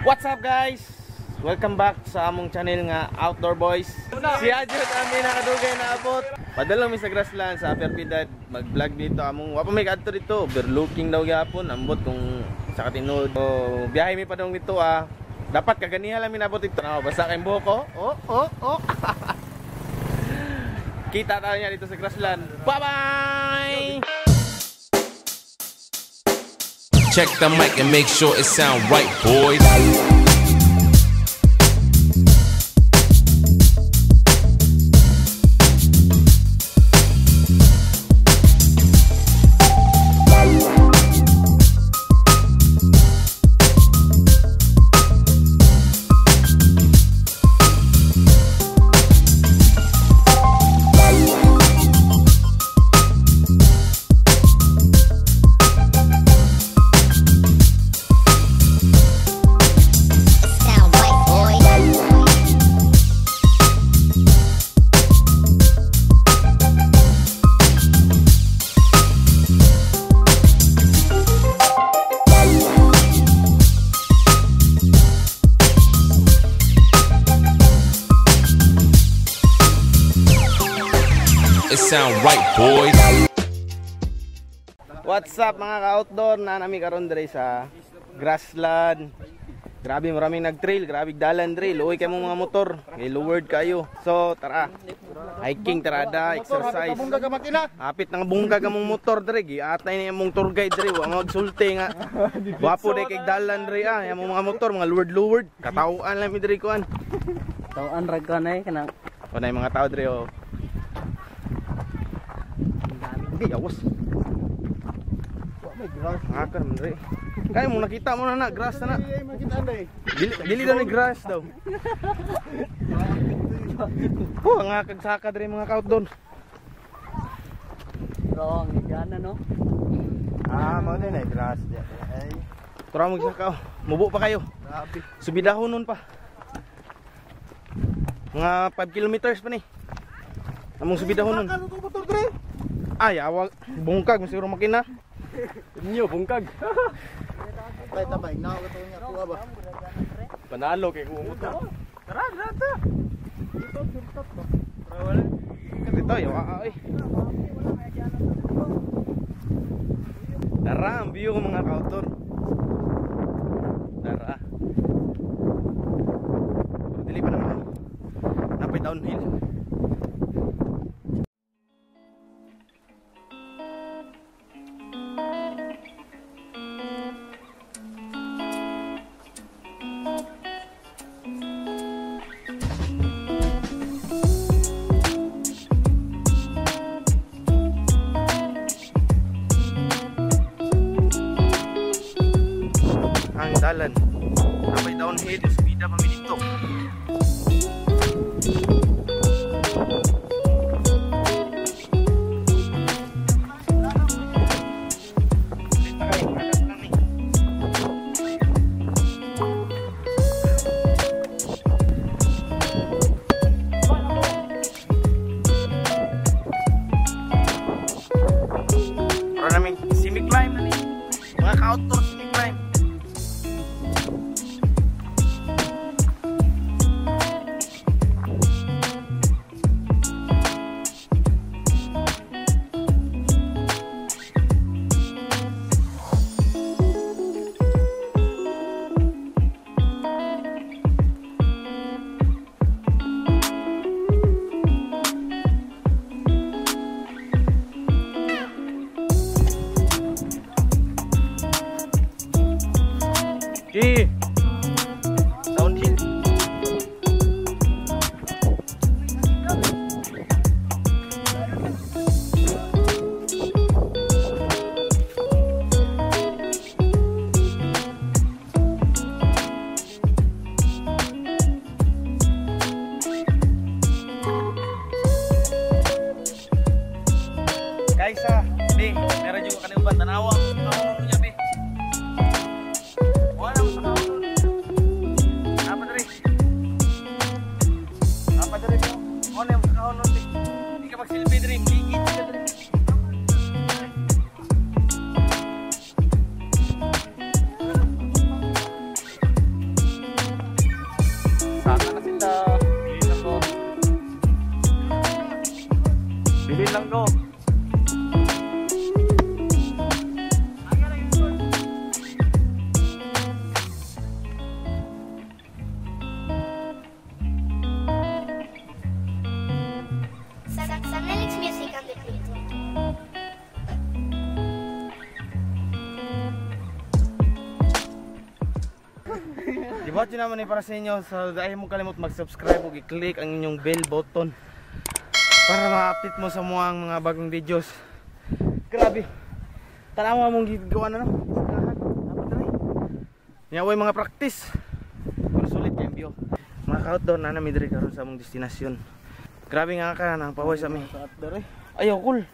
What's up, guys? Welcome back sa among channel nga Outdoor Boys. Si Adjot ami nakadugay na abot. Padala mi sa grassland sa Upper Pidad, mag-vlog dito among wa pa may kadto dito, overlooking daw gyapon ambot kung sa katinud. So, biyahe mi padong dito ah. Dapat kaganiha lang mi nabot dito. No, basta kay buhok ko. Oh. Kita tayo niya dito sa grassland. Bye-bye. Check the mic and make sure it sound right, boys. It sound right, boys. What's up, mga ka-outdoor? Nanami karon diri sa grassland. Grabe maraming nag-trail, grabe dalan diri. Luoy kay mong mga motor, kay lowered kayo. So tara. Hiking tarada, exercise. Hapit nang bungkag among motor diri, giatay ni among tour guide diri, wa magsulti nga. Gwapo day kay dalan diri ah, among mga motor, mga lowered-lowered. Katawaan lang mi diri kuan. Tawaan ra ka nay kanang. Wala mga tao diri oh. Okay, awas. May grass. Ngakar man diri. Kaya mo nakita mo na na grass na na. Dili dili daw ni grass daw. Oh, nga kagsaka diri mga ka-outdoor. Wrong, gana no. Ah, mo din ay grass di. Ay, Tara magsaka. Oh. Mubo pa kayo. grabe. Subidahon nun pa. Mga 5 kilometers pa ni. Among subidahon nun. Ano to motor dre? Ay, awag bungkag siguro makina. Inyo, bungkag. Tay tabay na ko to niya kuha ba. Panalo kay kung motor. Tara, tara, tara. Dito, yawa ay. Tara, ang view mga ka-outdoor. Tara. Pero dili pa naman. Napay downhill. Ang dalan. Napay downhill, speed up kami dito. Pero namin simi climb na ni. Mga ka-outdoor simi climb. Eh, downhill. Guys, ah, be, meron yung kanilang tanawa. Tanawa niya, be. Wala mo sa kaon. ko. Sanelix Music and the Beat. Gibuhat yun naman para sa inyo. So dahil mo kalimot mag-subscribe o i-click ang inyong bell button para ma-update mo sa mga bagong videos. Grabe. Tanawa mong gigawa na no. Nya way mga practice. Pero sulit kay view. Mga ka-outdoor na nami diri karon sa among destinasyon. Grabe nga ka nang paway sa mi. Ayaw cool.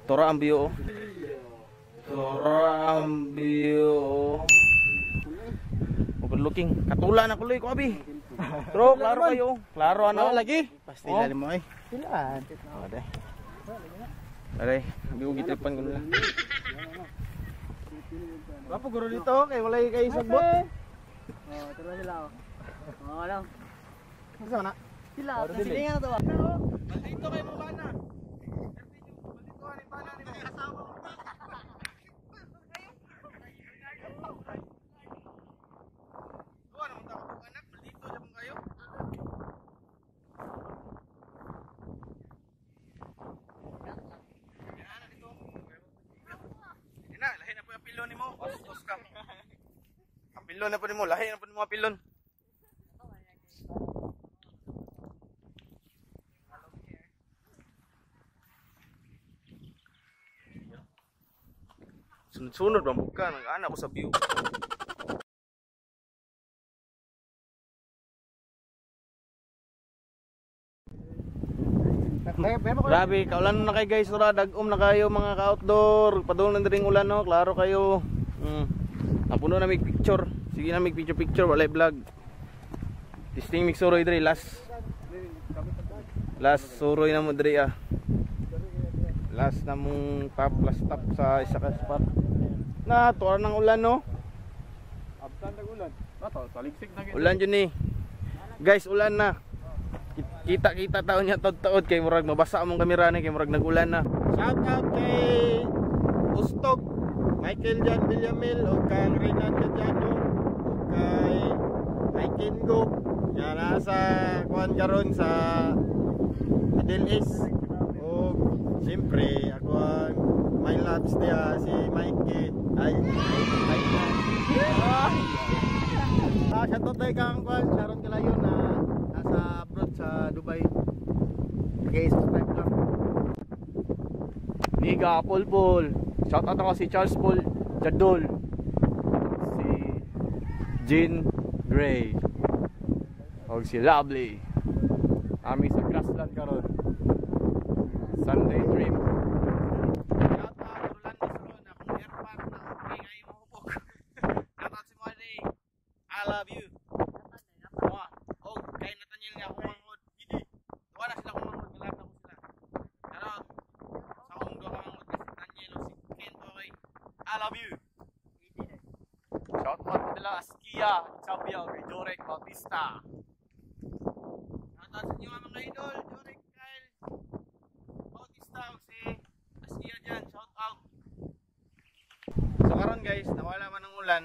Tora ang view. Tora ang view. Overlooking. Katula na kuloy ko abi. Bro, klaro kayo. Klaro ano lagi? Pastila mo ay. Pilaan. Oh, day. Aray, abi ko gitripan ko nila. Wapo guro dito kay walay kay sagbot. Oh, tara sila oh. Oh, ano? Unsa na? Sila, sige nga to. Dito kay mo bana. Dito ani bana ni mo. Duha naman ta ka anak, dito jud kayo. Ina, lahi na po yung pilon nimo. Bastos ka. Ang pilon na po nimo, lahi na po nimo ang pilon. Sunod-sunod bang buka nag-anak ko sa view. Grabe, kaulan na kay guys, ora dag-um na kayo mga ka-outdoor. Padulong na ring ulan no, klaro kayo. Napuno na mig picture. Sige na mig picture picture, walay vlog. Testing mig suroy diri last. Last suroy na mo diri ah. Last na mong top, last stop sa isa ka spot. Na tuwa ng ulan no. Abtan nag ulan. Ato, taligsig na gyud. Ulan jud ni. Guys, ulan na. Kita-kita taon niya taod-taod kay murag mabasa among kamera ni kay murag nagulan na. Shout out kay Ustog, Michael Jan Villamil o kang Renan Gadiano o kay Aiken Go nga nasa kuan karon sa Middle East. O siyempre ako ang my loves diha si Mikey. Ay ay. Shout out kay kang kuan Sharon Calayon na nasa abroad sa Dubai. Okay, subscribe lang. Niga, Paul Paul. Shout out ako si Charles Paul Jadol. Si Jean Gray. O si Lovely. Ami sa grassland karon. Sunday dream. Shout out Rolando Solon, akong airpot na okay kayo mahubog. Shout out si Money. I love you. Wa. Og kay Nathaniel nga akong manghod. Gidi. Wa na sila akong manghod, galata ko sila. Shout out sa akong duha ka manghod kay si Nathaniel o si Ken okay. I love you. Shout out nila Askia, Chabia, kay Jorek Bautista. Shout out sa inyo mga idol, Jorek Kyle Bautista o si Askia dyan. Shout out. So karon guys, nawala man ang ulan.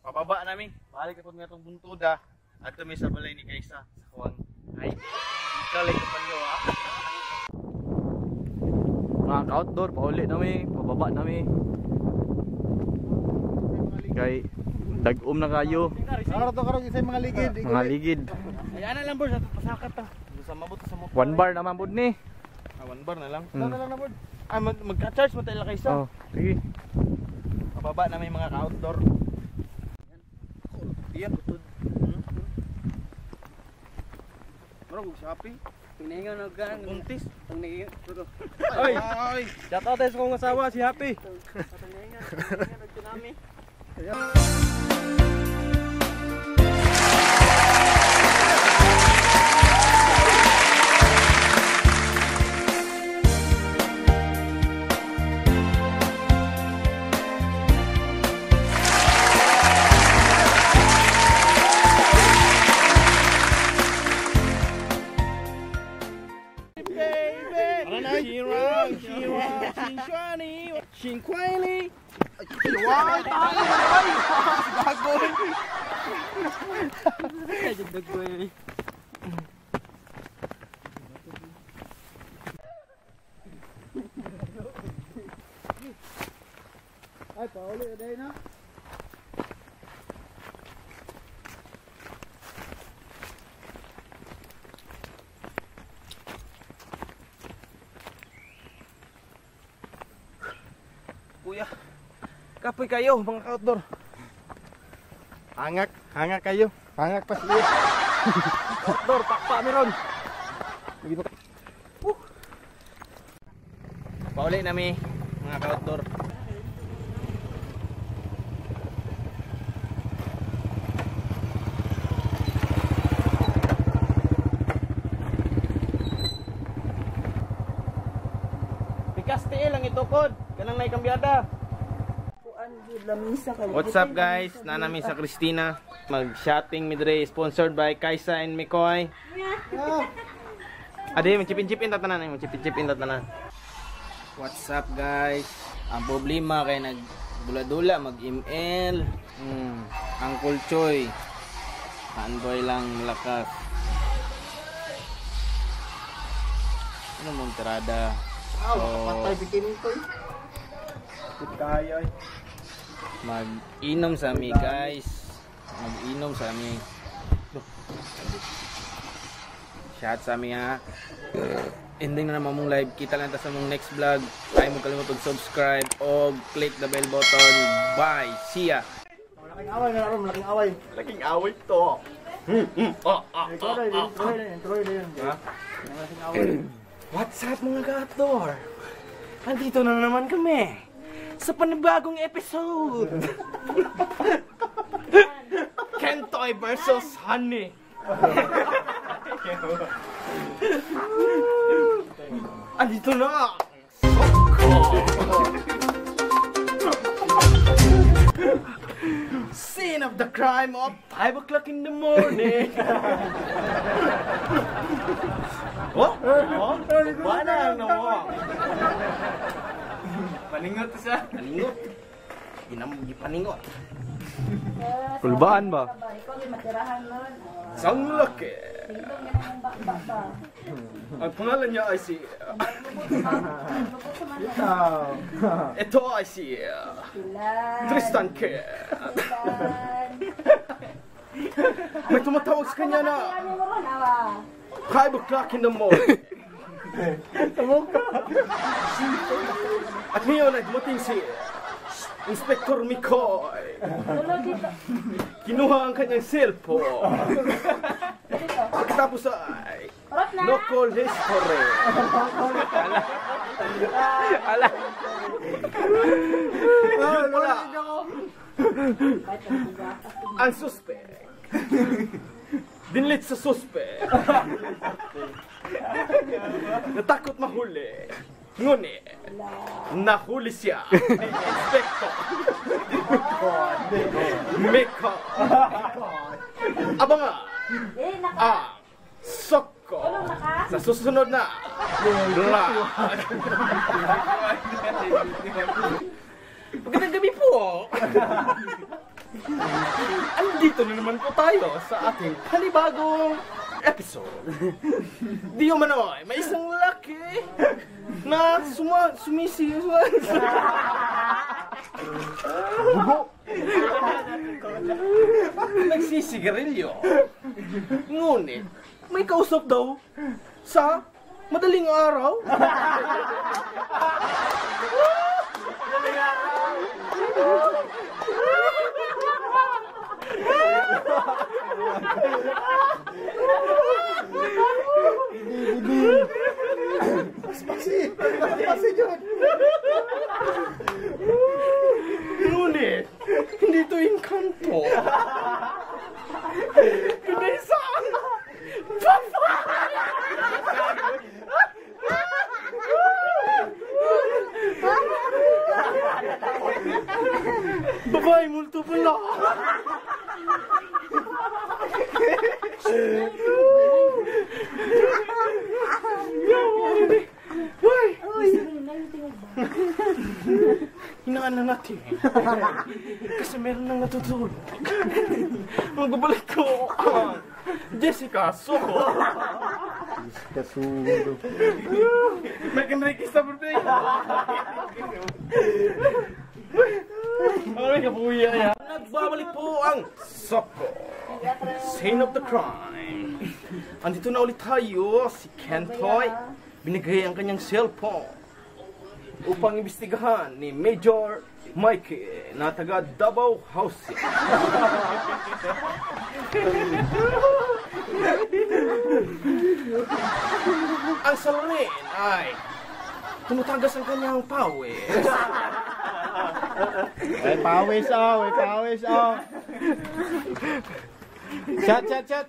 Pababa nami. Balik na po nga itong buntuda. At kami sa balay ni Kaisa sa Kuwang. Ay, ikaw lang kapanyo ah. Mga ka-outdoor, pauli nami, pababa nami. Kay dag-um na kayo, Karon to karon isa mga ligid. mga ligid. Ay, ana lang bro, sa pasakat ta. Sa mabot sa motor. One bar naman pud ni. Ah, one bar na lang. Na lang na bod. Ah, magka-charge mo tayo Kaisa. Oh, sige. Pababa na may mga ka-outdoor. Iyan, utod. Murag og Shopee. Tingnan og gan. Buntis. Tingnan. Ay! Ay! Shout out sa akong asawa si Happy. Tingnan og tsunami. Baby! Shinkweli. Ay, tayo ay. Gago. Ay, pauli na na. Kuya, kapoy kayo mga ka-outdoor. Hangak, hangak kayo. Hangak pa siya. Outdoor, pakpa meron. Pauli nami mga ka-outdoor. Pikas tiil ang itukod. Kanang naikambyada. What's up guys? Nanami sa Christina. Mag-shotting midre sponsored by Kaisa and Mikoy. Ade, mag-chipin-chipin tatanan, mag-chipin-chipin tatanan. What's up guys? Ang problema kay nagdula-dula mag-ML. Uncle Choy. Fanboy lang lakas. Ano mong tirada? So, Patay bikin ko. Kayo. mag-inom sa ami guys. Mag-inom sa ami. Shout sa ami ha. Ending na naman mong live. Kita lang ta sa mong next vlog. Ay mo kalimot og subscribe o click the bell button. Bye. See ya. Malaking away na ron, malaking away. Malaking away to. Tuloy na yun. Malaking away. What's up mga ka-outdoor? Andito na naman kami sa panibagong episode. Kentoy versus Honey. Andito na. Soko. Scene of the crime of 5 o'clock in the morning. Oh? Oh? Wala na mo. Paningot siya. Paningot. Ginam gipaningot. Kulbaan ba? Ikaw yung matirahan nun. Sang laki. Tingnan niya ng bakba ba. Ang pangalan niya ay si Lubot sa man. Ito ay si Sila. Tristan K. Tristan. May tumatawag sa kanya na Ano mo ron, awa? 5 o'clock in the morning. At ngayon ay dumating si Inspector Mikoy. Tulog dito. Kinuha ang kanyang cellphone. Dito. Pagkatapos ay Rot na. no call history. Ala. Yun pala. Ang suspect. Dinlit sa suspect. Natakot mahuli. Ngunit, nahuli siya ni Inspector Miko. Abangan Eh, naka. ang Soko sa susunod na vlog. Magandang gabi po! Andito na naman po tayo sa ating panibagong episode. Di umano, may isang laki na sumisi. Bugo! Nagsisigarilyo. Ngunit, may kausap daw sa madaling araw. Pasi yun. Ngunit, hindi ito engkanto. Hindi sa... Babae, multo pala. Uy! natin. Kasi meron nang natutulog. Magbabalik ko ang Jessica Soho. Kasundo. May Enriquez sa birthday. Ano kabuya ya? Nagbabalik po ang Soko. Scene of the crime. Andito na ulit tayo, si Kentoy. Binigay ang kanyang cellphone upang imbestigahan ni Major Mikey na taga Davao Housing. Ang salarin ay tumatagas ang kanyang pawis. May pawis oh, may pawis oh. Shot, shot, shot.